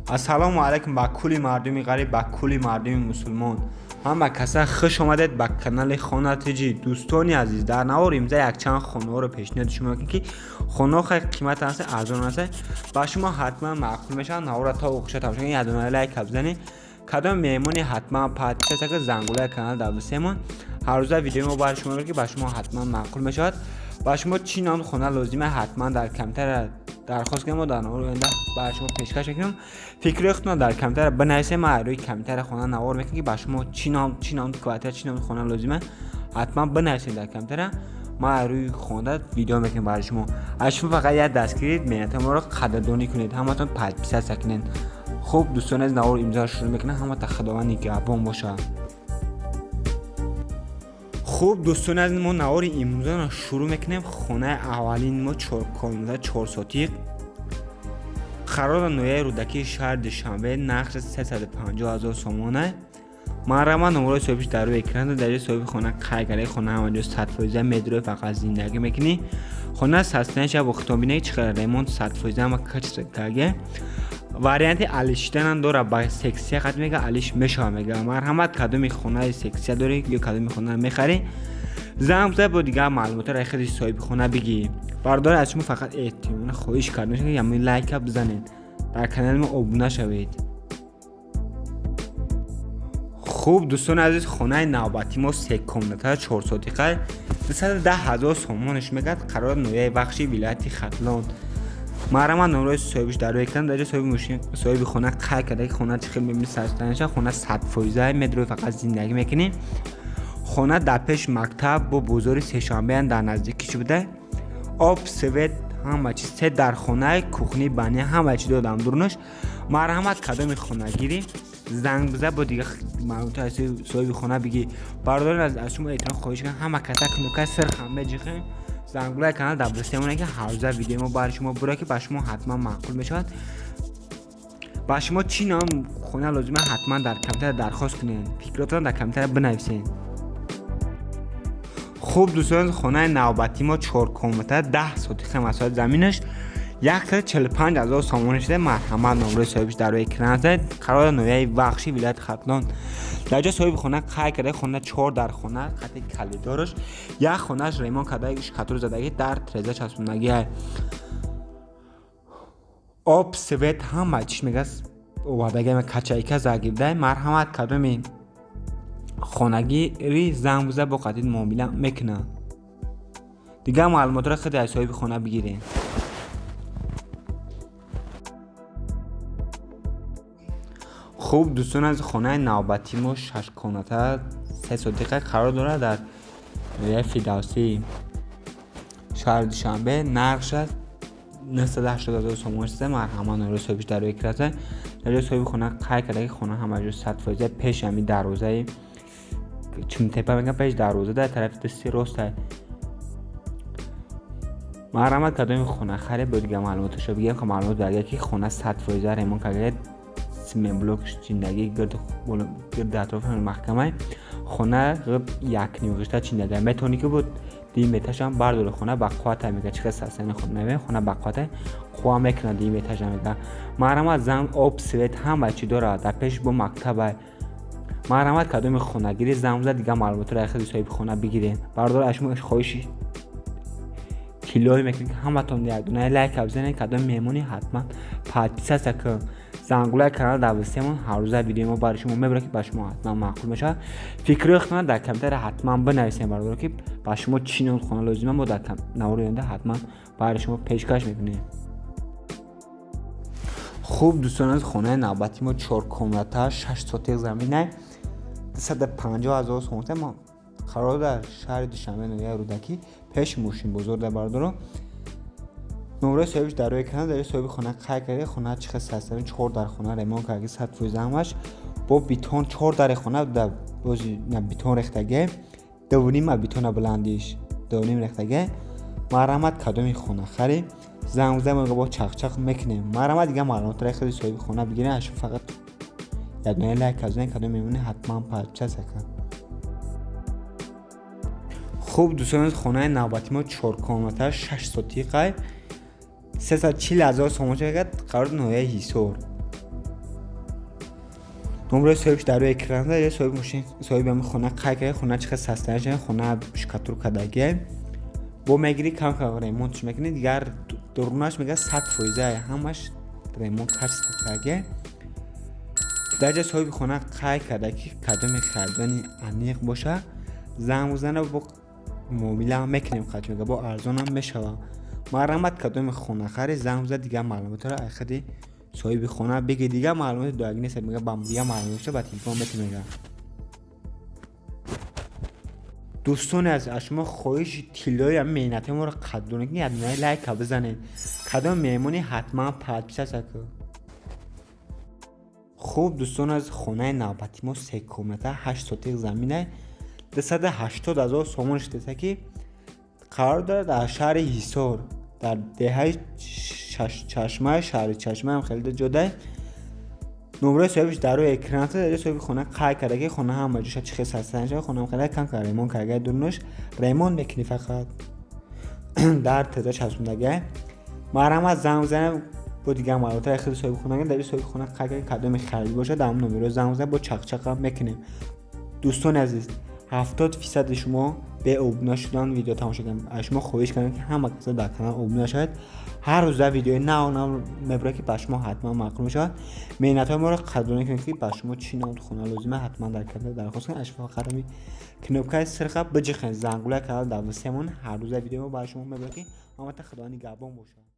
Ассалому алайкум ба кулли мардуми ғариб, ба кулли мардуми мусулмон. Ҳама каса хуш омадед ба канали Хона ТЖ. Дӯстони азиз, дар навор имза якчанд хонаҳоро пешниҳоди шумо мекунем, ки хонаҳо хеле қимат ҳастанд, арзон ҳастанд. Ба шумо ҳатман маъқул мешаванд. Наворро то охиша тамошо кунед, якдона лайк бизанед. Кадом меҳмони, ҳатман подписаться кунед, зангулаи канал дар бисемон. Ҳар рӯза видеои мо барои шумо, ки ба шумо ҳатман маъқул мешавад. Ба шумо чӣ ном хона лозима, ҳатман дар комментария дархост кунем, мо дар навори оянда барои шумо пешкаш мекунем. Фикрҳои худтонро дар комментария бинависед. Ман рӯи комментария хона навор мекунем, ки ба шумо чӣ ном квартира, чӣ ном хона лозима, ҳатман бинависед дар комментария. Ман рӯи хона видео мекунем барои шумо. Аз шумо фақат як дастгирӣ, меҳнати моро қадрдонӣ кунед, ҳаматон подписаться кунед. Хуб, дӯстони азиз, навор имзоро шурӯъ мекунем. Ҳамата Худованд нигаҳбон бошад. Хуб, дӯстони азиз, мо навори имрӯзаро шурӯъ мекунем. Хонаи аввалини мо чоркомната, 4 сотиқ, қарор дар ноҳияи Рӯдакии шаҳри Душанбе, нархи 350 000 сомона. Марҳамат, номерои соҳибиш дар рӯи экран. Дар ҷои соҳиби хона қайд карда, хона ҳамаҷо 100%, медрои фақат зиндагӣ мекунӣ. Хона состояние бо худтон бинед, чӣ қадар ремонт, 100% ҳама качество карда. Варианти алишиданам дора, ба секция қат мега, алиш мешава мега. Марҳамат, кадоми хонаи секция дорӣ ё кадоми хона мехарӣ, занг биза, бо дигар маълумотро хеле соҳиби хона бигӣ. Бардор, аз шумо фақат эҳтимона хоҳиш карда мешавад, ки ҳамин лайка бизанед, дар канали мо обуна шавед. Хуб, дӯстони азиз, хонаи навбатӣ мо секомната, 4 сотиқа, 210 000 сомонаш мегӯяд. Қарор ноҳияи Вахши вилояти Хатлон. Марҳамат, номерои соҳибиш дар рӯи экран. Дар ҷои соҳиби мошин, соҳиби хона қайд карда, ки хона чӣ хел мебини, сарстанаша хона 100%, медрои фақат зиндагӣ мекунӣ. Хона дар пеш мактаб бо бозори Сешанбеам дар наздикиш буда. Об, свет, ҳама чиз, се дар хонаи кухни, баня, ҳама чи додам дурнаш. Марҳамат, кадоми хонагирӣ, занг биза, бо дигар маълумоти аз соҳиби хона бигӣ. Бародарон, аз шумо эҳтиром хоҳиш кунам, ҳама каса кнопкаи сирхам меҷиқем, зангулаи канал дар бисемоне, ки ҳаррӯза видеои мо барои шумо бура, ки ба шумо ҳатман маъқул мешавад. Ба шумо чӣ ном хона лозима, ҳатман дар комментария дархост кунед, фикротонро дар комментария бинависед. Хуб, дӯстон, хонаи навбатӣ мо чоркомната, 10 сотиха масоҳати заминаш, 145 000 сомонӣ шуда. Марҳамат, номрои соҳибиш дар рӯи экран аст. Қарор ноҳияи Вахши вилояти Хатлон. Дар ҷои соҳиби хона қайд карда, хона чор дар хона, қати калидораш, як хонааш ремонт карда, штукатур задагӣ, дар треза часпондагӣ, об, свет, ҳама чиш мегас овардаги, качайка загибда. Марҳамат, кадоми хонагири, занг биза, бо қатид муомила мекунад. Дигар маълумотро худи аз соҳиби хона бигиред. Хуб, дӯстон, аз хонаи навбатӣ мо шашкомната, 3 сотиқа, қарор дорад дар ноҳияи Фирдавсӣ шаҳри Душанбе, нархша 980 000 сомон шуда. Марҳамат, номерои соҳибиш дар рӯи экран аст. Дар ҷои соҳиби хона қайд карда, ки хона ҳамаҷо 100%, пеш ҳами дарвозаи Чумтепа мегӯям, пеш дарвоза дар тарафи дасти рост. Марҳамат, кадоми хона харед, бо дигар маълумоташро бигирем. Маълумот баргар, ки хона 100% ремонт карда, цементблок чиндагӣ, гирди атрофи маҳкамай. Хона якним ғишта чиндага, метавонӣ ки буд дим этажам бардори, хона бақуввата мега. Чӣ хел состояние хона мебинем, хона бақуввата, қувва мекунад дим этажа мега. Марҳамат, занг, об, свет, ҳама чӣ дорад, дар пеш бо мактаба. Марҳамат, кадоми хонагирӣ, занг биза, дигар маълумотро аз худи соҳиби хона бигирем. Бародар, аз шумо хоҳиши тиллоӣ мекунем, ки ҳаматон якдона лайка бизанед. Кадоми меҳмонӣ, ҳатман подписаться кун, зангулаи канал дар бисемон. Ҳаррӯза видеои мо барои шумо мебарад, ки ба шумо ҳатман маъқул мешавад. Фикрҳои худтонро дар комментария ҳатман бинависем, бародаро, ки ба шумо чӣ ном хона лозима, мо дар навори оянда ҳатман барои шумо пешкаш мекунем. Хуб, дӯстон, аз хонаи навбатӣ мо чоркомната, 6 сотиқ замина, 250 000 сомон, қарор дар шаҳри Душанбе, ноҳияи Рӯдакӣ, пеши мошинбозор дар. Бародаро, номрои соҳибиш дар рӯи экран. Дар соҳиби хона қайд карда, хона чӣ хел состояние, чор дар хона ремонт карда, 100% ҳамаш бо бетон, чор дари хона бози бетон рехтаге, дувнима бетона баландиш дувним рехтаге. Марҳамат, кадоми хона харӣ, занг бизан, бо чақчақ мекунем. Марҳамат, дигар маълумотро худи соҳиби хона бигирем. Аз шумо фақат якдона лайк бизанед. Кадоми меҳмонӣ, ҳатман подписаться кун. Хуб, дӯстон, хонаи навбатӣ мо чоркомната, 6 сотиқай, 340 000 сомон шавад. Қарор ноҳияи Ҳисор. Номерои соҳибш дар рӯи экран аст. Соҳиби мошин, соҳиби ҳамин хона қайд карда, хона чӣ хел состояние, хона штукатур кардагия. Бо мегирӣ, кам кам ремонтш мекунӣ, дигар дурунаш мега 100%, ҳамаш ремонт качество кардагия. Дар ҷа соҳиби хона қайд карда, ки кадоме харидани аниқ боша, занг бизана, бо муомила мекунем, қач мега, бо арзонам мешава. Марҳамат, кадоми хонахари, занг биза, дигар маълумотро ай худи соҳиби хона бигир. Дигар маълумоти доягӣ нест, мега, ба дигар маълумотшо ба телефон метон, мега. Дӯстони азиз, аз шумо хоҳиши тиллои ҳамин меҳнатҳои моро қадрдонӣ ки ядминаи лайка бизанед. Кадом меҳмони, ҳатман подписаться кун. Хуб, дӯстон, аз хонаи навбати мо се комната, 8 сотих замина, 280 000 сомон шудеса, ки қарор дорад дар шаҳри Ҳисор, дар деҳаи Чашмаи, шаҳри Чашмаам хеле ҷодай. Номерои соҳибш дар рӯи экран аст. Соҳиби хона қайд карда, ки хона ҳама ҷоша чӣ хел состояние, хона хеле кам кар ремонт карда, дурунаш ремонт мекунӣ, фақат дар теза часпондагия. Марҳамат, занг бизанед, бо дигар маълумотҳои худи соҳиби хона. Дар соҳиби хона қайд карда, кадоме харид бошад, дар ҳамон номеро занг бизанед, бо чақчақам мекунем. Дӯстони азиз, 70 фисади шумо беобуна шудан видео тамошо кардем. Аз шумо хоҳиш кардем, ки ҳама каса дар канал обуна шавед. Ҳар рӯза видеои нав нав мебурад, ки ба шумо ҳатман маъқул мешавад. Меҳнатҳои моро қадрдонӣ кунед, ки ба шумо чӣ навъ хона лозима, ҳатман дар канал дархост кунед. Аз фақат ҳамин кнопкаи сирха биҷихед, зангула канал дар васемон, ҳар рӯза видео мо барои шумо мебурад, ки ҳамата Худо нигаҳбон бошад.